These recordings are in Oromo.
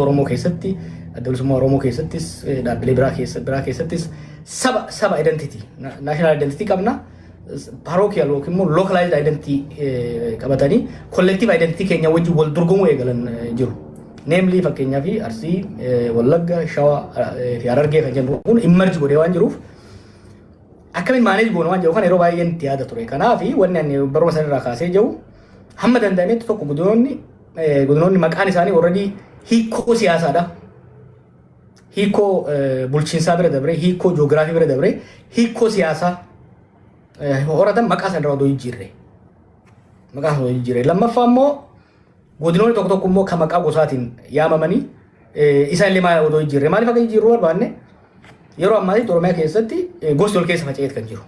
Oromoo keessatti, Adda Bilisummaa Oromoo keessattis, dhaabbilee biraa keessattis saba identity, national identity qabna. Parochial yookiin immoo localized identity qabatanii collective identity keenya wajjin wal dorgomuu eegalan jiru. Namely, fakkeenyaaf Arsii, Wallagga, Shawaa fi Harargee kan jennu kun emerge godhee waan jiruuf, akkamiin manage goona waan jedhu kan yeroo baay'een itti yaada ture. Kanaaf wanni ani baruma sanarraa kaasee jiru, hamma danda'ametti tokko, godinoonni maqaan isaanii already hiikoo siyaasaadha. Hiikoo bulchiinsaa bira dabree, hiikoo joogiraafii bira dabree, hiikoo siyaasaa horatan maqaa sana irraa odoo jijjiirre. Maqaa sana odoo jijjiirre. Lammaffaa immoo godinoonni tokko tokko immoo kan maqaa gosaatiin yaamamanii isaan illee maal odoo jijjiirre. Maaliif akka jijjiirruu barbaanne, yeroo ammaatti Oromiyaa keessatti gosti ol keessa faca'eet kan jiru.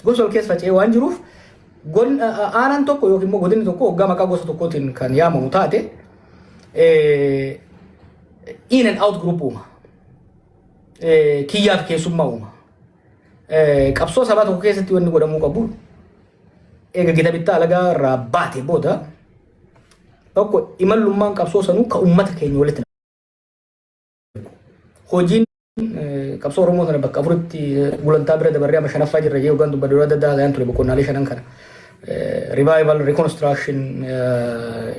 Gosti ol keessa faca'ee waan jiruuf, aanaan tokko yookiin immoo godinni tokko waggaa maqaa gosa tokkootiin kan yaamamu taate, in and out group uuma. Kiyyaa fi keessummaa uuma. Qabsoo sabaa tokko keessatti wanni godhamuu qabu, eega gita bittaa alagaa irraa baate booda, tokko imallummaan qabsoo sanuu ka uummata keenya walitti. Hojiin qabsoo Oromoo sana bakka afuritti gulantaa bira dabarree amma shanaffaa jirra jee hoggaan dubbadhu adda addaa haasa'an ture boqonnaalee shanan kana. Revival, reconstruction,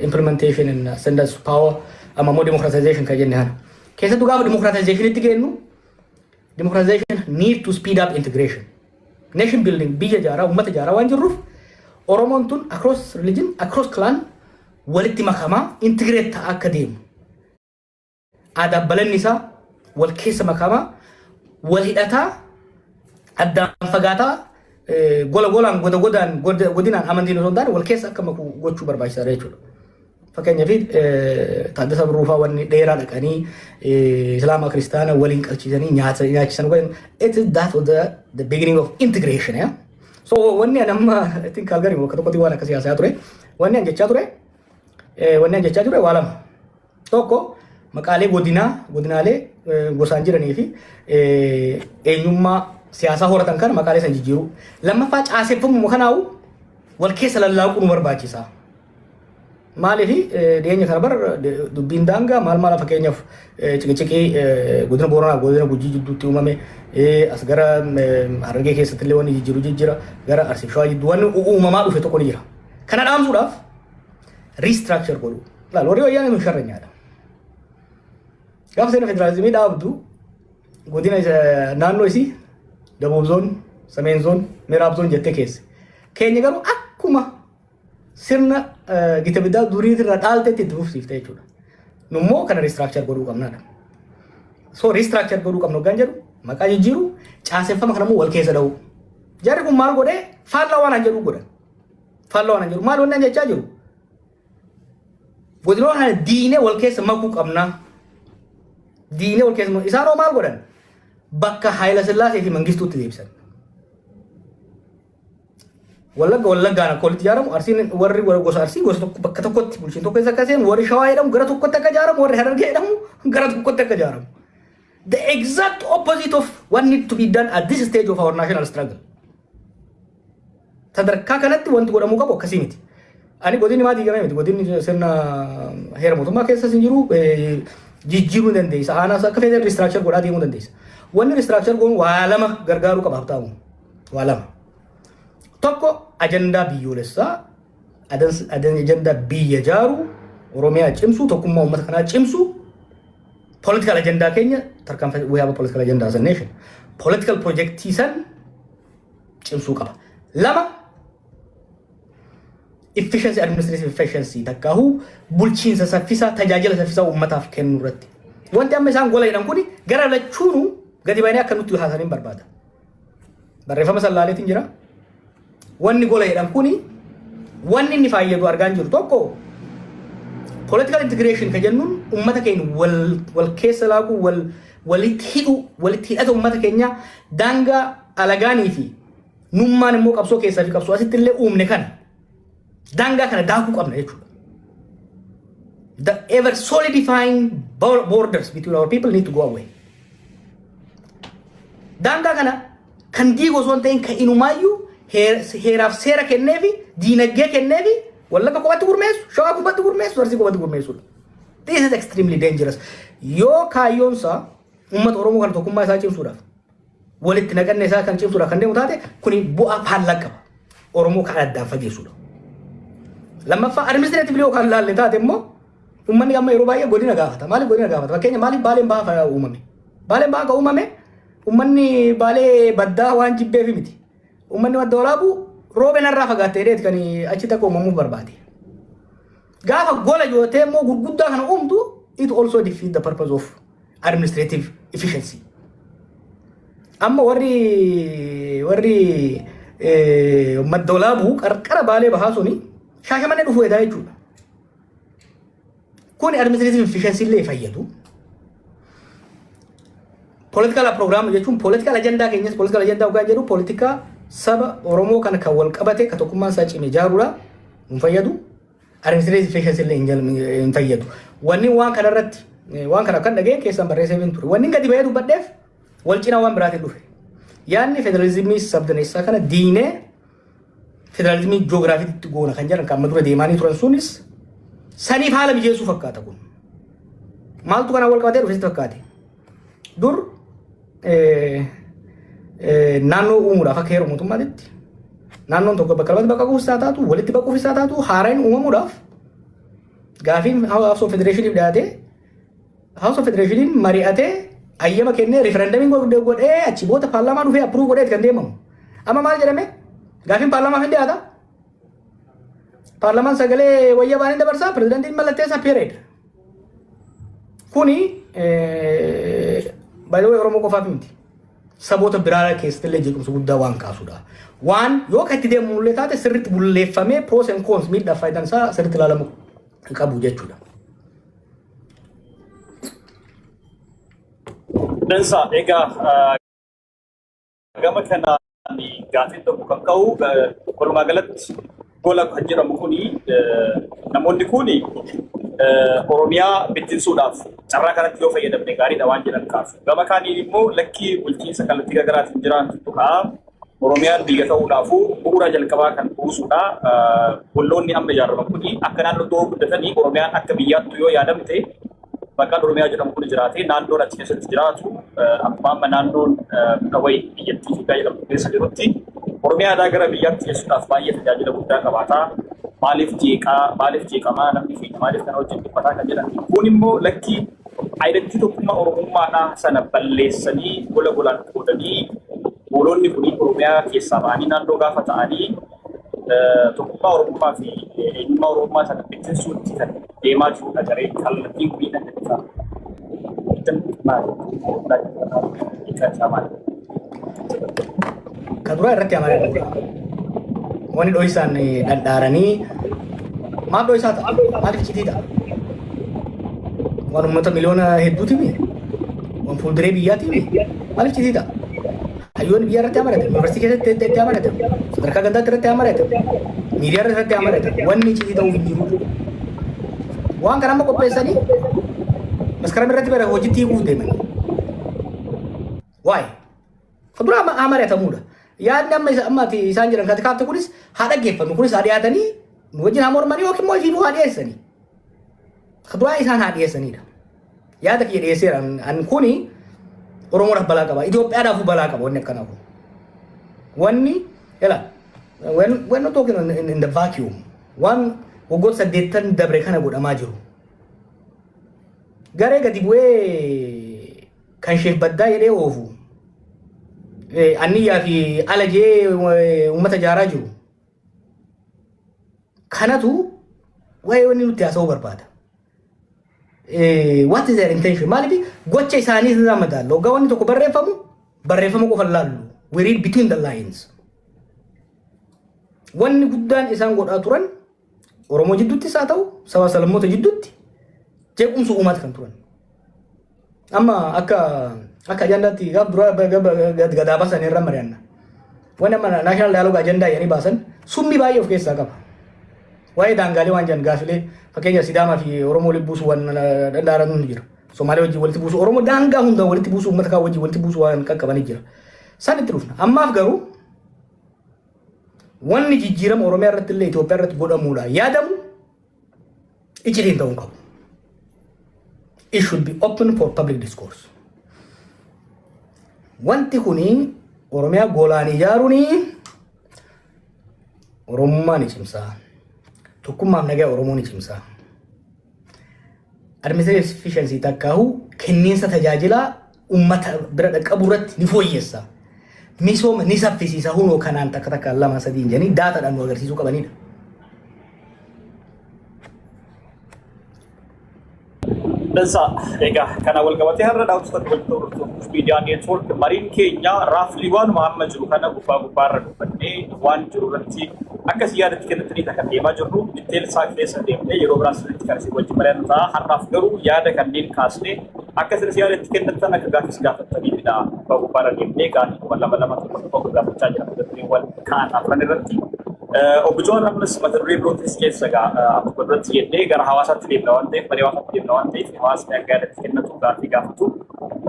implementation and ascendance to power, amma immoo democratization kan jenne kana. Keessattuu gaafa democratizationitti geennu, democratization need to speed up integration. Nation building, biyya ijaaraa, uummata ijaaraa waan jirruuf, Oromoon tun across religion, across clan walitti makamaa integrate ta'aa akka deemu. Aadaa balanni isaa wal keessa makamaa, wal hidhataa, addaan fagaataa, gola golaan, goda godaan, godinaan, amantiin osoo hin taane wal keessa akka maku gochuu barbaachisaadha jechuudha. Fakkeenyaaf Taaddasaa Birruufaa wanni dheeraa dhaqanii Islaama Kiristaana waliin qalchiisanii nyaata nyaachisan, it is that was the beginning of integration. Yeah? So wanni ani amma I think Calgary bakka tokkotti waan akkasii haasayaa ture. Wanni ani jechaa ture waa lama. Tokko, maqaalee godinaa, godinaalee gosaan jiranii fi eenyummaa siyaasaa horatan kana maqaalee san jijjiiruu. Lammaffaa, caaseffamuma kanaa'u wal keessa lallaaquu nu barbaachisa. Maaliif, dhiyeenya kana bar dubbiin daangaa maal maal, fakkeenyaaf ciqiciqii godina Booranaa godina Gujii jidduutti uumame, as gara Harargee keessatti illee wanni jijjiiru jijjiira, gara Arsii Shawaa jidduu wanni uumamaa dhufe tokko ni jira. Kana dhaamsuudhaaf restructure godhu. Laal, warri wayyaanee nu sharranyaadha. Gaafa seera federaalizimii dhaabdu, godina naannoo isii ደቡብ ዞን, ሰሜን ዞን, ምዕራብ ዞን jettee keesse. Keenya garuu akkuma sirna gita bittaa duriitirraa dhaaltetti itti fufsiifte jechuudha. Nummoo kana restructure godhuu qabnaadha. So restructure godhuu qabnu hoggaan jedhu, maqaa jijjiiruu, caaseffama kanammoo wal keessa dha'uu. Jarri kun maal godhee? Faallaa waan an jedhu godhan. Faallaa waan an jedhu maal wanni an jechaa jiru? Godinoota kana diinee wal keessa makuu qabnaa. Diinee wal keessa isaan hoo maal godhan? Bakka Haayila Sillaasee fi Mangistuutti deebisan. Wallagga Wallaggaan akka walitti ijaaramu, Arsiin warri gosa Arsii gosa tokko bakka tokkotti bulchiin tokko keessa akka seenu, warri Shawaa jedhamu gara tokkotti akka ijaaramu, warri Harargee jedhamu gara tokkotti akka ijaaramu. The exact opposite of what need to be done at this stage of our national struggle. Sadarkaa kanatti wanti godhamuu qabu akkasii miti. Ani godinni maa diigamee miti. Godinni sirna heera mootummaa keessas hin jiru, jijjiiruu ni dandeessa. Aanaas akka feete restructure godhaa deemuu dandeessa. Wanni restructure goonu waa lama gargaaruu qaba, Habtaamu. Waa lama. Tokko, ajandaa biyyoolessaa, ajandaa biyya ijaaruu, Oromiyaa cimsuu, tokkummaa uummata kanaa cimsuu, political ajandaa keenya tarkaanfii, we have a political agenda as a nation. Political projectii san cimsuu qaba. Lama, efficiency, administrative efficiency, takkaahuu bulchiinsa saffisaa, tajaajila saffisaa uummataaf kennuu irratti. Wanti amma isaan gola jedhan kuni gara lachuunu gadi baanee akka nutti haasaniin barbaada. Barreeffama sallaaleetiin jira. Wanni gola jedhan kuni wanni inni fayyadu argaa hin jiru. Tokko, political integration ka jennuun uummata keenya wal keessa laaquu, wal walitti hidhuu, walitti hidhata uummata keenya, daangaa alagaanii fi nummaan immoo qabsoo keessaa fi qabsoo asitti illee uumne kana, daangaa kana daakuu qabna jechuudha. The ever solidifying borders between our people need to go away. Daangaa kana kan diigu osoo hin ta'in, kan inumaayyuu heeraaf seera kenneefi, diinagdee kenneefi, Wallagga kophaatti gurmeessu, Shawaa kophaatti gurmeessu, Arsii kophaatti gurmeessudha. This is extremely dangerous. Yoo kaayyoonsaa uummata Oromoo kana tokkummaa isaa cimsuudhaaf, walitti naqanne isaa kan cimsuudhaaf kan deemu taate, kuni bu'aa faallaa qaba. Oromoo kan addaan fageessudha. Lammaffaa, administratively yoo kan laalle taate immoo, uummanni amma yeroo baay'ee godina gaafata. Maaliif godina gaafata? Fakkeenya, maaliif Baaleen Bahaa uumame? Baaleen Bahaa kan uumame uummanni Baalee baddaa waan jibbeef miti. Uummanni Madda Walaabuu Roobee narraa fagaattee jedheeti kan achitti akka uumamuuf barbaade. Gaafa gola jootee immoo gurguddaa kana uumtu, it also defeat the purpose of administrative efficiency. Amma warri Madda Walaabuu qarqara Baalee Bahaa suni Shaashamannee dhufuu edaa jechuudha. Kuni administrative efficiency illee fayyadu. Political program jechuun political agenda keenyas, political agenda dhugaa jedhu, politika saba Oromoo kana kan wal qabate, kan tokkummaan isaa cime ijaaruudha hin fayyadu. Administrative efficiency illee hin fayyadu. Wanni waan kana irratti, waan kana kan dhageen keessan barreessee hin ture. Wanni gadi bahee dubbadheef wal cinaa waan biraatiin dhufe. Yaadni federalizimii sabdaneessaa kana diinee federalizimii joogiraafiitti goona kan jedhan kan amma dura deemaanii turan sunis saniif haala mijeessuu fakkaata kun. Maaltu kanaan wal qabatee dhufe sitti fakkaate? Dur naannoo uumuudhaaf akka heera mootummaatitti naannoon tokko bakka lamatti bakka isaa taatu, walitti baquuf isaa taatu, haaraan uumamuudhaaf gaafiin House of Federationiif dhiyaatee, House of Federationiin mari'atee, hayyama kennee, referendumiin godhee, achi booda paarlaamaa dhufee approve godhee kan deemamu. Amma maal jedhame? Gaafiin paarlaamaaf hin dhiyaata. Paarlaamaan sagalee wayya baanii dabarsaa, pirezidaantiin mallatteessaa, period. Kuni baay'ee Oromoo qofaaf miti. Saboota biraa keessatti illee jeequmsa guddaa waan kaasudha. Waan yoo kan itti deemu illee taate, sirriitti bulleeffamee pros and cons, miidhaa faayidaan isaa sirriitti ilaalamu qabu jechuudha. Dansa, egaa gama kanaan gaafiin tokko kan ka'u, walumaa galatti gola kan jedhamu kuni, namoonni kuni Oromiyaa bittinsuudhaaf carraa kanatti yoo fayyadamne gaariidha waan jedhan kaasu. Gama kaaniin immoo lakkii, bulchiinsa kallattii garaagaraatiin jiraantu ka'a. Oromiyaan biyya ta'uudhaafuu bu'uura jalqabaa kan buusudha. Golloonni amma ijaaraman kuni akka naannootti yoo guddatanii, Oromiyaan akka biyyaattu yoo yaadamte, maqaan Oromiyaa jedhamu kun jiraate, naannoon achi keessatti jiraatu akkuma amma naannoon dhawai biyyattii Itoophiyaa jedhamtu keessa jirutti Oromiyaadhaa gara biyyaatti geessuudhaaf baay'ee tajaajila guddaa qabaata. Maaliif jeeqaa, maaliif jeeqamaa namni keenya, maaliif kana wajjin dhiphataa kan jedhan. Kun immoo lakkii, identity tokkummaa Oromummaadhaa sana balleessanii, gola golaan qoodanii, goolonni kun Oromiyaa keessaa ba'anii naannoo gaafa ta'anii tokkummaa Oromummaa fi eenyummaa Oromummaa sana bittinsuutti kan deemaa jirudha garee kallattiin kun kan jedhu. Maali? Hiikaan isaa maali? Ka duraa irratti amanadha. Wanni dho'isaan dhandhaaranii maal dho'isaa ta'a? Maaliif iccitii ta'a? Waan uummata miliyoona hedduuti mi? Waan fuulduree biyyaati mi? Maaliif iccitii ta'a? Hayyoonni biyya irratti amanatan, yuunivarsiitii keessatti itti amanatan, sadarkaa gandaatti irratti amanatan, miidiyaa irratti amanatan, wanni iccitii ta'uuf hin jiru. Waan kana amma qopheessanii Maskaram irratti bara hojiitti hiikuuf deeman. Waa'ee. Ka dura amma mari'atamuudha. Yaadni amma amma ati isaan jedhan kan kaafte kunis haa dhaggeeffannu, kunis haa dhiyaatanii, nu wajjin haa mormanii yookiin immoo ifiifuu haa dhiyeessanii. Ka duraa isaan haa dhiyeessanidha. Yaada kiyya dhiyeesseera. An kuni Oromoodhaaf balaa qaba. Itoophiyaadhaafuu balaa qaba wanni akkanaa kun. Wanni ela when not talking in the vacuum, waan waggoota 80 dabre kana godhamaa jiru. Garee gadi bu'ee kan Sheek Baddaa jedhee oofu, anniyyaa fi ala jee uummata jaaraa jiru. Kanatu waa'ee wanni nutti haasa'uu barbaada. What is their intention? Maaliif gocha isaanii irraa madaallu? Hoggaa wanni tokko barreeffamu, barreeffama qofa laallu. We read between the lines. Wanni guddaan isaan godhaa turan Oromoo jidduuttis haa ta'u, saba sablammoota jidduutti jeequmsa uumaati kan turan. Amma akka ajandaatti gaaf dura gadaa baasan irra mari'anna. Wanni amma national dialogue agenda jedhanii baasan summii baay'ee of keessaa qaba. Waa'ee daangaalee waan jedhan, gaafilee fakkeenya Sidaamaa fi Oromoo walitti buusuu waan danda'an ni jira. Somaalee wajjin walitti buusuu, Oromoo daangaa hundaan walitti buusuu, uummata kaan wajjin walitti buusuu waan qaqqabanii jira. San itti dhufna. Ammaaf garuu wanni jijjiirama Oromiyaa irratti illee Itoophiyaa irratti godhamuudha yaadamu iccitiin ta'uu hin qabu. It should be open for public discourse. Wanti kuni Oromiyaa golaan ijaaruun Oromummaa ni cimsa. Tokkummaaf nagaa Oromoo ni cimsa. Administrative efficiency takkaahu kenniinsa tajaajilaa uummata bira dhaqqabu irratti ni fooyyessa. Misooma ni saffisiisa, hunoo kanaan takka takka lama sadiin jedhanii daataadhaan nu agarsiisuu qabanidha. Dansaa, egaa kana wal qabatee har'a daawwattoota kabajattoota hordoftoota miidiyaa neetwoork, mariin keenya raaflii waanuma amma jiru kana gubbaa gubbaarra dubbannee waan jiru irratti akkas yaadatti kennattanii kan deemaa jirru. Detail isaa keessa deemnee yeroo biraas sirriitti kan isin wajjin mari'annu ta'a. Har'aaf garuu yaada kanneen kaasnee akka isinis yaada itti kennattan, akka gaaffiis gaafattaniifidha. Gubbaa gubbaarra deemnee gaaffii kuma lama lama tokko tokko gaafachaa jira mata dureewwan ka'an afran irratti. Obbo Jawaar, ammas mata duree birootis keessa egaa akkuma duratti jennee gara hawaasaatti deemna waan ta'eef, marii hawaasaatti deemna waan ta'eef, hawaasni akka yaadatti kennatu, gaaffii gaafatu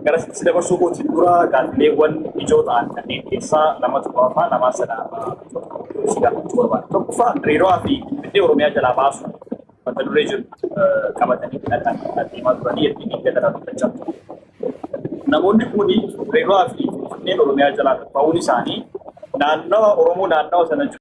gara sitti dabarsuu kootiin dura gaaffileewwan ijoo ta'an kanneen keessaa lamatu qofa, lamaan sana si gaafachuu barbaada. Tokkoffaa, Dirreedawaa fi Finfinnee Oromiyaa jalaa baasu mata duree jiru qabatanii kan deemaa turanii ittiin eeggatanii dubbachaa turu. Namoonni kun Dirreedawaa fi Finfinneen Oromiyaa jalaa ba'uun isaanii naannawa Oromoo naannawa sana jiru